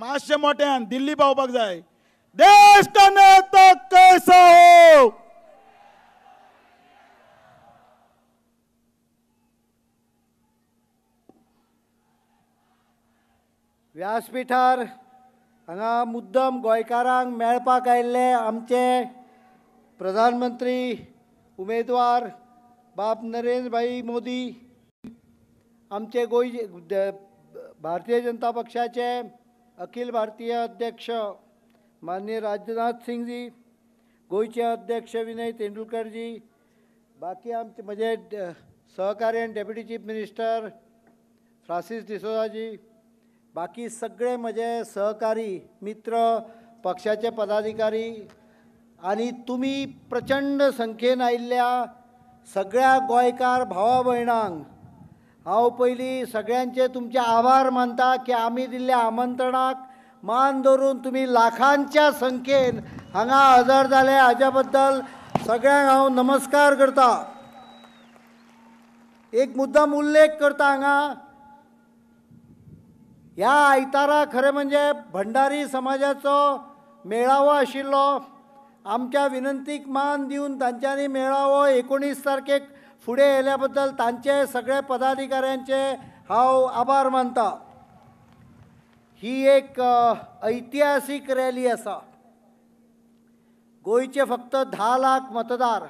मातशें मोठ्यान दिल्ली पावपाक जाय. देश का नेता कैसा हो. व्यासपीठार हांगा मुद्दम गोंयकारांक मेळपाक आयिल्ले आमचे प्रधानमंत्री उमेदवार बाब नरेंद्रभाई मोदी, आमचे गोंय भारतीय जनता पक्षाचे अखिल भारतीय अध्यक्ष माननीय राजनाथ सिंगजी, गोंयचे अध्यक्ष विनय तेंडुलकरजी, बाकी आमचे म्हजे सहकारी आनी डेप्युटी चीफ मिनिस्टर फ्रांसीस डिसोजाजी, बाकी सगळे म्हजे सहकारी मित्र, पक्षाचे पदाधिकारी आनी तुमी प्रचंड संख्येन आयिल्ल्या सगळ्या गोंयकार भावा भयणांक हांव पयलीं सगळ्यांचे तुमचे आभार मानता की आमी दिल्ल्या आमंत्रणाक मान दवरून तुमी लाखांच्या संख्येन हांगा हजर जाले, हाज्या बद्दल सगळ्यांक हांव नमस्कार करता. एक मुद्दाम उल्लेख करता हांगा, ह्या आयतारा खरें म्हणजे भंडारी समाजाचो मेळावो आशिल्लो. आमच्या विनंतीक मान दिवन तांच्यांनी मेळावो 19 तारखेक फुडें येयल्या बद्दल तांचे सगळे पदाधिकाऱ्यांचे हांव आभार मानता. ही एक ऐतिहासीक रॅली आसा. गोंयचे फक्त 10 लाख मतदार,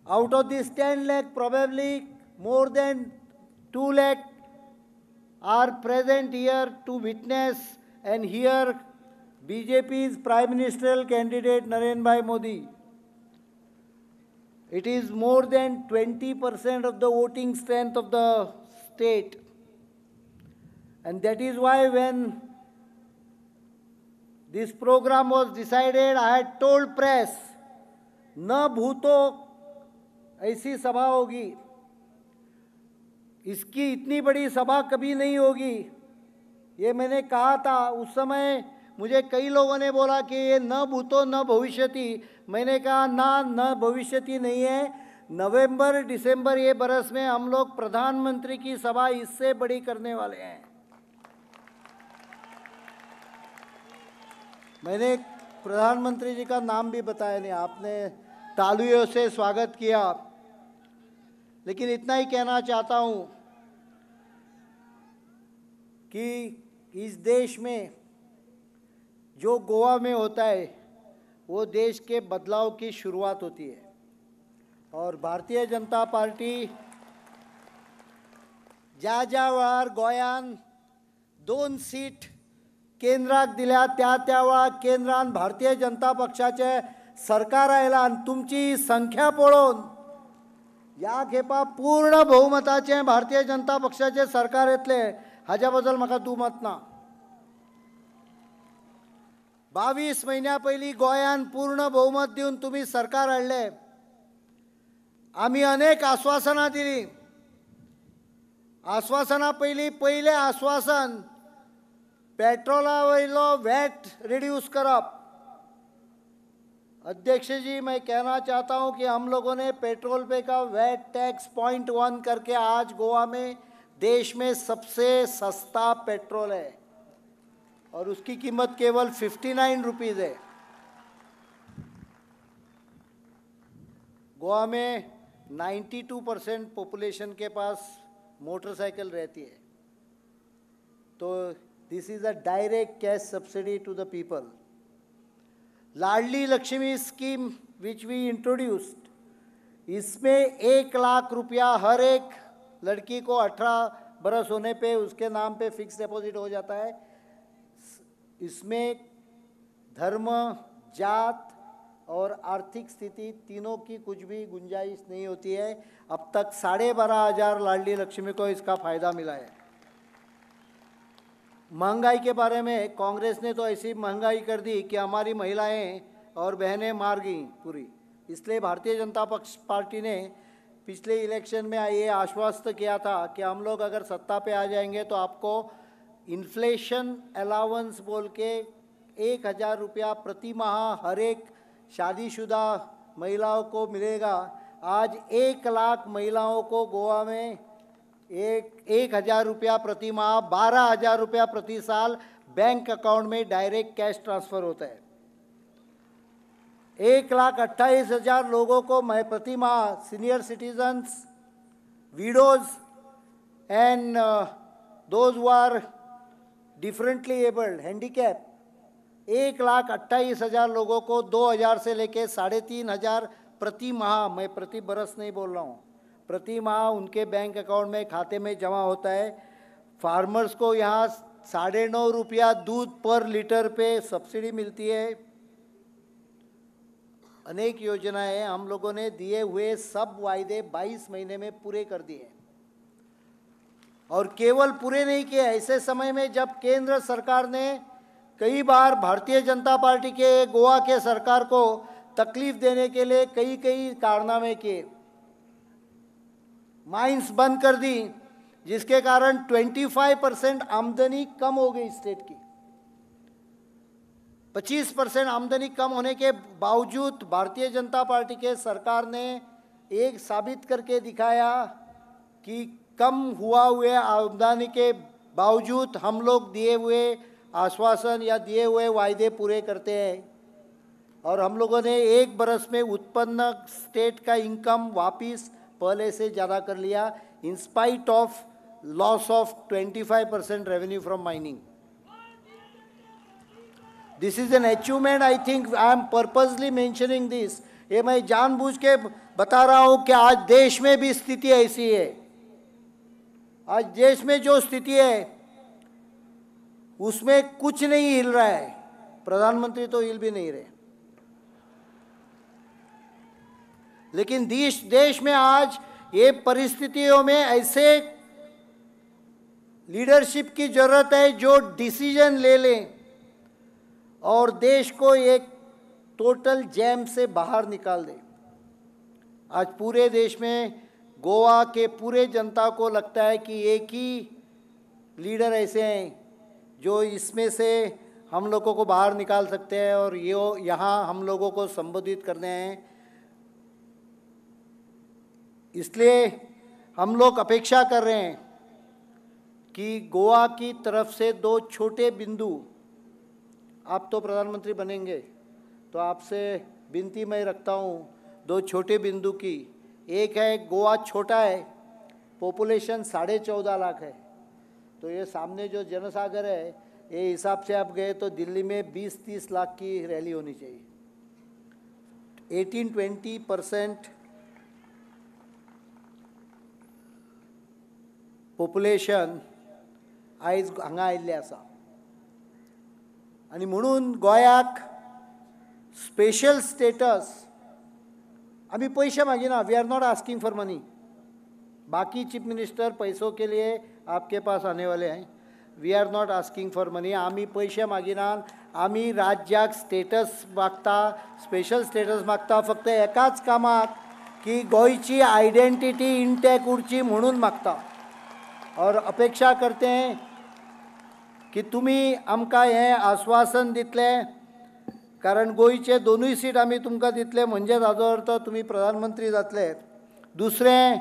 out of this 10 lakh probably more than 2 lakh are present here to witness and hear BJP's Prime Ministerial candidate Narendra Bhai Modi. It is more than 20% of the voting strength of the state. And that is why when this program was decided, I had told press, न भूतो AC सभा होगी, इसकी इतनी बड़ी सभा कभी नहीं होगी, ये मैंने कहा था. उस समय मुझे कई लोगों ने बोला कि ये न भूतो न भविष्यति. मैंने कहा ना, न भविष्यति नहीं है. नवंबर दिसंबर ये बरस में हम लोग प्रधानमंत्री की सभा इससे बड़ी करने वाले हैं. मैंने प्रधानमंत्री जी का नाम भी बताया नहीं, आपने तालियों से स्वागत किया. लेकिन इतना ही कहना चाहता हूँ कि इस देश में जो गोवा में होता है वो देश के बदलाव की शुरुआत होती है. और भारतीय जनता पार्टी ज्या ज्या वेळार गोंयान 2 सीट केंद्राक दिल्या त्या त्या वेळार केंद्रान भारतीय जनता पक्षाचे सरकार आयलां आनी तुमची संख्या पळोवन ह्या खेपा पूर्ण बहुमताचें भारतीय जनता पक्षाचें सरकार येतलें हाज्या बद्दल म्हाका दुमत ना. 22 म्हयन्या पयलीं गोंयान पूर्ण बहुमत दिवन तुमी सरकार हाडलें. आमी अनेक आश्वासनां दिलीं. आश्वासनां पयलीं पयलें आश्वासन पेट्रोला वयलो वॅट रिड्यूस करप. अध्यक्ष जी, मैं कहना चाहता हूं कि हम लोगों ने पेट्रोल पे का वैट टैक्स 0.1 करके आज गोवा में देश में सबसे सस्ता पेट्रोल है और उसकी कीमत केवल 59 रुपीज़ है. गोवा में 92% पॉपुलेशन के पास मोटरसाइकिल रहती है, तो this is a direct cash subsidy to the people. Ladli Lakshmi scheme which we introduced, इसमें 1 लाख रुपया हर एक लड़की को 18 बरस होने पे उसके नाम पे फिक्स डिपॉजिट हो जाता है. इसमें धर्म, जात और आर्थिक स्थिति तीनों की कुछ भी गुंजाइश नहीं होती है. अब तक 12,500 लाडली लक्ष्मी को इसका फ़ायदा मिला है. महंगाई के बारे में कांग्रेस ने तो ऐसी महंगाई कर दी कि हमारी महिलाएं और बहनें मार गई पूरी. इसलिए भारतीय जनता पक्ष पार्टी ने पिछले इलेक्शन में ये आश्वस्त किया था कि हम लोग अगर सत्ता पे आ जाएंगे तो आपको इन्फ्लेशन अलाउंस बोल के 1000 रुपया प्रति माह हर एक शादीशुदा महिलाओं को मिलेगा. आज 1 लाख महिलाओं को गोवा में 1000 रुपया प्रति माह, 12,000 रुपया प्रति साल बैंक अकाउंट में डायरेक्ट कैश ट्रांसफ़र होता है। 1,28,000 लोगों को मैं प्रति माह senior citizens, widows and those who are differently abled, handicap, 1,28,000 लोगों को 2,000 से लेके 3,500 प्रति माह, मैं प्रति बरस नहीं बोल रहा हूँ, प्रति माह उनके बैंक अकाउंट में खाते में जमा होता है। फार्मर्स को यहाँ 9.5 रुपया दूध पर लीटर पे सब्सिडी मिलती है। अनेक योजनाएं हम लोगों ने दिए हुए सब वायदे 22 महीने में पूरे कर दिए, और केवल पूरे नहीं किए, ऐसे समय में जब केंद्र सरकार ने कई bar Bharatiya Janata party K Goa K सरकार को तकलीफ देने के लिए कई कई कारनामे किए, माइंस बंद कर दी, जिसके कारण 25% आमदनी कम हो गई स्टेट की। 25% आमदनी कम होने के बावजूद भारतीय जनता पार्टी के सरकार ने एक साबित करके दिखाया कि कम हुआ हुए आमदनी के बावजूद हम लोग दिए हुए आश्वासन या दिए हुए वायदे पूरे करते हैं। और हम लोगों ने एक बरस में उत्पन्न स्टेट का इनकम वापस पहले से ज़्यादा कर लिया, in spite of loss of 25% revenue from mining. This is an achievement. I think I am purposely mentioning this. ये मैं जानबूझ के बता रहा हूँ कि आज देश में भी स्थिति ऐसी है, आज देश में जो स्थिति है उसमें कुछ नहीं हिल रहा है, प्रधानमंत्री तो हिल भी नहीं रहे, लेकिन देश में आज ये परिस्थितियों में ऐसे लीडरशिप की जरूरत है जो डिसीजन ले लें और देश को एक टोटल जैम से बाहर निकाल दे। आज पूरे देश में गोवा के पूरे जनता को लगता है कि एक ही लीडर ऐसे हैं जो इसमें से हम लोगों को बाहर निकाल सकते हैं, और ये यहाँ हम लोगों को संबोधित करने हैं। इसलिए हम लोग अपेक्षा कर रहे हैं कि गोवा की तरफ से दो छोटे बिंदु, आप तो प्रधानमंत्री बनेंगे तो आपसे विनती मैं रखता हूँ दो छोटे बिंदु की। एक है गोवा छोटा है, पॉपुलेशन 14.5 लाख है, तो ये सामने जो जनसागर है ये हिसाब से आप गए तो दिल्ली में 20-30 लाख की रैली होनी चाहिए। 18-20% पॉपुलेशन आयज हांगा आयिल्लें आसा, आनी म्हणून गोंयाक स्पेशल स्टेटस, आमी पयशे मागिना, we are not asking for money. बाकी चीफ मिनिस्टर पैसों के लिए आपके पास आने वाले हैं, we are not asking for money. आमी पयशे मागिना, आमी राज्याक स्टेटस मागता, स्पेशल स्टेटस मागता फक्त एकाच कामाक की गोंयची आयडेंटिटी इंटॅक्ट उरची म्हणून मागता। और अपेक्षा करते हैं की तुमी आमकां हें आश्वासन दितले, कारण गोंयचे दोनूय सीट आमी तुमकां दितले, म्हणजे ताजो अर्थ तुमी प्रधानमंत्री जातले। दुसरें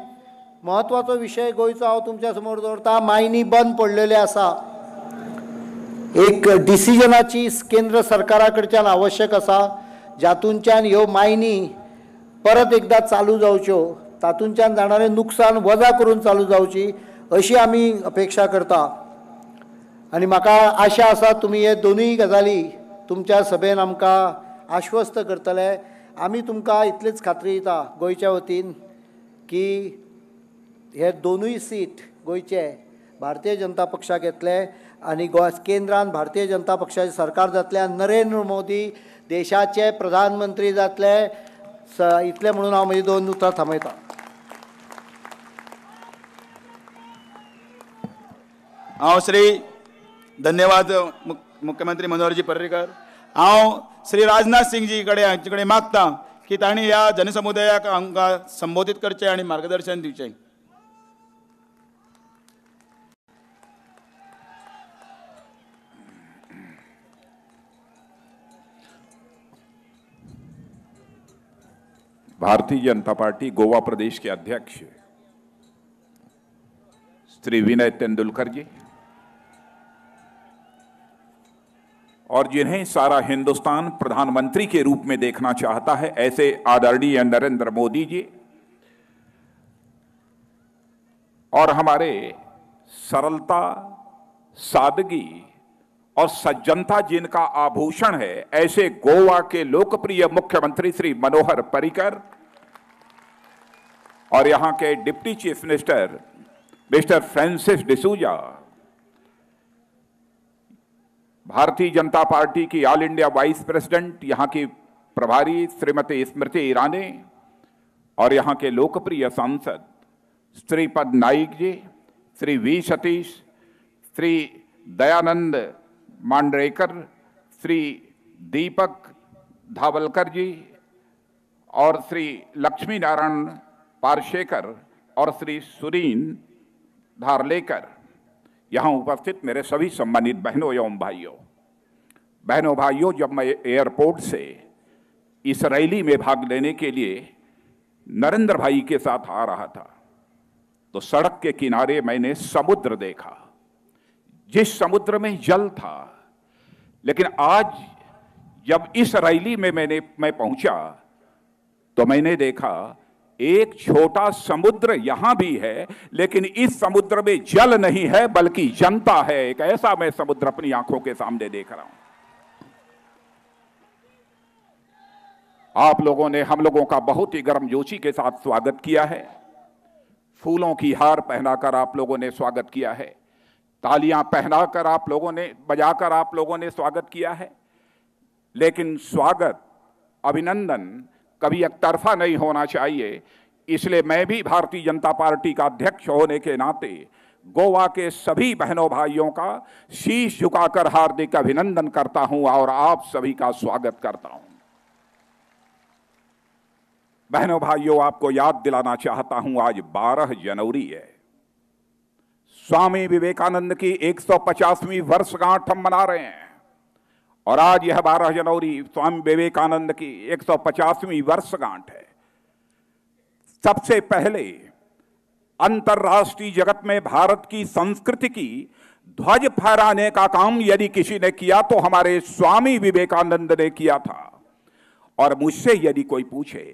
म्हत्वाचो विशय गोंयचो हांव तुमच्या समोर दवरता, मायनी बंद पडलेले आसा, एक डिसिजनाची केंद्र सरकारा कडच्यान आवश्यक आसा, जातूंच्यान ह्यो मायनी परत एकदां चालू जावच्यो, तातूंच्यान जाणारें नुकसान वजा करून चालू जावची अशी आमी अपेक्षा करता। आनी म्हाका आशा आसा तुमी हे दोनूय गजाली तुमच्या सभेन आमकां आश्वस्त करतले। आमी तुमकां इतलीच खात्री दिता गोंयच्या वतीन की हे दोनूय सीट गोंयचे भारतीय जनता पक्षाक येतले आनी गोवा केंद्रान भारतीय जनता पक्षाचें सरकार जातलें आनी नरेंद्र मोदी देशाचे प्रधानमंत्री जातले। इतलें म्हणून हांव म्हजी दोन उतरां थांबयतां। हांव श्री धन्यवाद मुख्यमंत्री मनोहरजी पर्रीकर। हांव श्री राजनाथ सिंगजी कडेन हांचे कडेन मागता की तांणी ह्या जनसमुदायाक आमकां संबोधीत करचें आनी मार्गदर्शन दिवचें। भारतीय जनता पार्टी गोवा प्रदेश के अध्यक्ष श्री विनय तेंदुलकर जी, और जिन्हें सारा हिंदुस्तान प्रधानमंत्री के रूप में देखना चाहता है, ऐसे आदरणीय नरेंद्र मोदी जी और हमारे सरलता, सादगी और सज्जनता जिनका आभूषण है, ऐसे गोवा के लोकप्रिय मुख्यमंत्री श्री मनोहर पर्रिकर और यहां K deputy chief minister mister Francis D'Souza, Bharatiya Janata Party की ऑल इंडिया वाइस प्रेसिडेंट यहां की प्रभारी श्रीमती स्मृति ईरानी और यहां के लोकप्रिय सांसद श्रीपद नाइक जी, Shri we Satish, Shri Dayanand Mandrekar, Shri Deepak धावलकर जी और श्री लक्ष्मी नारायण पारशेकर और श्री सुरीन धारलेकर, यहाँ उपस्थित मेरे सभी सम्मानित बहनों एवं भाइयों। बहनों भाइयों, जब मैं एयरपोर्ट से इस रैली में भाग लेने के लिए नरेंद्र भाई के साथ आ रहा था तो सड़क के किनारे मैंने समुद्र देखा, जिस समुद्र में जल था। लेकिन आज जब इस रैली में मैं पहुंचा तो मैंने देखा एक छोटा समुद्र यहां भी है, लेकिन इस समुद्र में जल नहीं है बल्कि जनता है। एक ऐसा मैं समुद्र अपनी आंखों के सामने देख रहा हूं। आप लोगों ने हम लोगों का बहुत ही गर्मजोशी के साथ स्वागत किया है। फूलों की हार पहनाकर आप लोगों ने स्वागत किया है, तालियां पहनाकर आप लोगों ने, बजाकर आप लोगों ने स्वागत किया है। लेकिन स्वागत, अभिनंदन कभी एकतरफा नहीं होना चाहिए। इसलिए मैं भी भारतीय जनता पार्टी का अध्यक्ष होने के नाते गोवा के सभी बहनों भाइयों का शीश झुकाकर हार्दिक अभिनंदन करता हूं और आप सभी का स्वागत करता हूं। बहनों भाइयों, आपको याद दिलाना चाहता हूं, आज 12 जनवरी है। स्वामी विवेकानंद की 150वीं वर्षगांठ हम मना रहे हैं और आज यह 12 जनवरी स्वामी विवेकानंद की 150वीं वर्षगांठ है। सबसे पहले अंतर्राष्ट्रीय जगत में भारत की संस्कृति की ध्वज फहराने का काम यदि किसी ने किया तो हमारे स्वामी विवेकानंद ने किया था। और मुझसे यदि कोई पूछे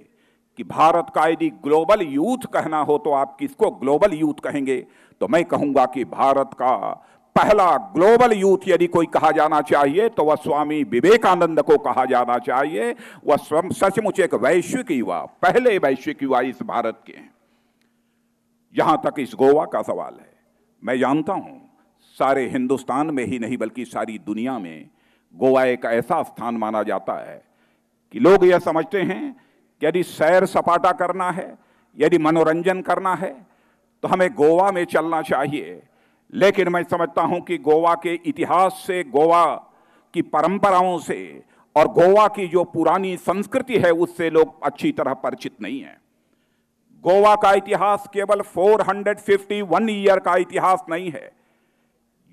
कि भारत का यदि ग्लोबल यूथ कहना हो तो आप किसको ग्लोबल यूथ कहेंगे, तो मैं कहूंगा कि भारत का पहला ग्लोबल यूथ यदि कोई कहा जाना चाहिए तो वह स्वामी विवेकानंद को कहा जाना चाहिए। वह स्वयं सचमुच एक वैश्विक युवा, पहले वैश्विक युवा इस भारत के हैं। जहां तक इस गोवा का सवाल है, मैं जानता हूं सारे हिंदुस्तान में ही नहीं बल्कि सारी दुनिया में गोवा एक ऐसा स्थान माना जाता है कि लोग यह समझते हैं कि यदि सैर सपाटा करना है, यदि मनोरंजन करना है तो हमें गोवा में चलना चाहिए। लेकिन मैं समझता हूं कि गोवा के इतिहास से, गोवा की परंपराओं से और गोवा की जो पुरानी संस्कृति है उससे लोग अच्छी तरह परिचित नहीं हैं। गोवा का इतिहास केवल 451 ईयर का इतिहास नहीं है।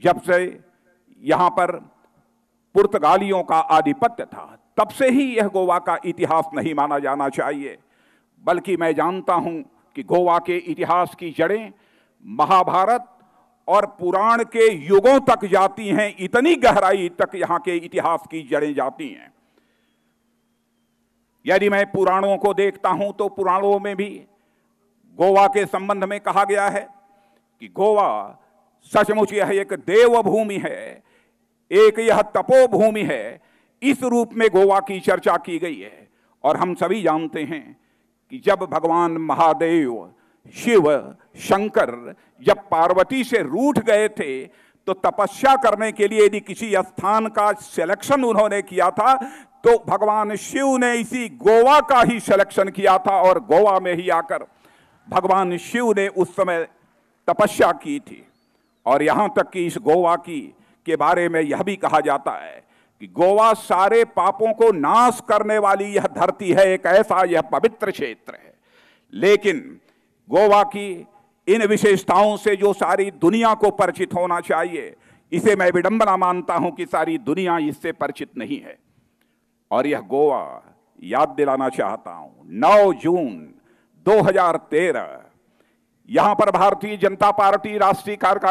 जब से यहां पर पुर्तगालियों का आधिपत्य था तब से ही यह गोवा का इतिहास नहीं माना जाना चाहिए, बल्कि मैं जानता हूं कि गोवा के इतिहास की जड़ें महाभारत और पुराण के युगों तक जाती हैं। इतनी गहराई तक यहां के इतिहास की जड़ें जाती हैं। यदि मैं पुराणों को देखता हूं तो पुराणों में भी गोवा के संबंध में कहा गया है कि गोवा सचमुच यह एक देवभूमि है, एक यह तपोभूमि है। इस रूप में गोवा की चर्चा की गई है। और हम सभी जानते हैं कि जब भगवान महादेव शिव शंकर जब पार्वती से रूठ गए थे तो तपस्या करने के लिए यदि किसी स्थान का सिलेक्शन उन्होंने किया था तो भगवान शिव ने इसी गोवा का ही सिलेक्शन किया था और गोवा में ही आकर भगवान शिव ने उस समय तपस्या की थी। और यहां तक कि इस गोवा की के बारे में यह भी कहा जाता है कि गोवा सारे पापों को नाश करने वाली यह धरती है, एक ऐसा यह पवित्र क्षेत्र है। लेकिन गोवा की इन विशेषताओं से जो सारी दुनिया को परिचित होना चाहिए, इसे मैं विडंबना मानता हूं कि सारी दुनिया इससे परिचित नहीं है। और यह गोवा, याद दिलाना चाहता हूं, 9 जून 2013 यहां पर भारतीय जनता पार्टी राष्ट्रीय कार्यकारिणी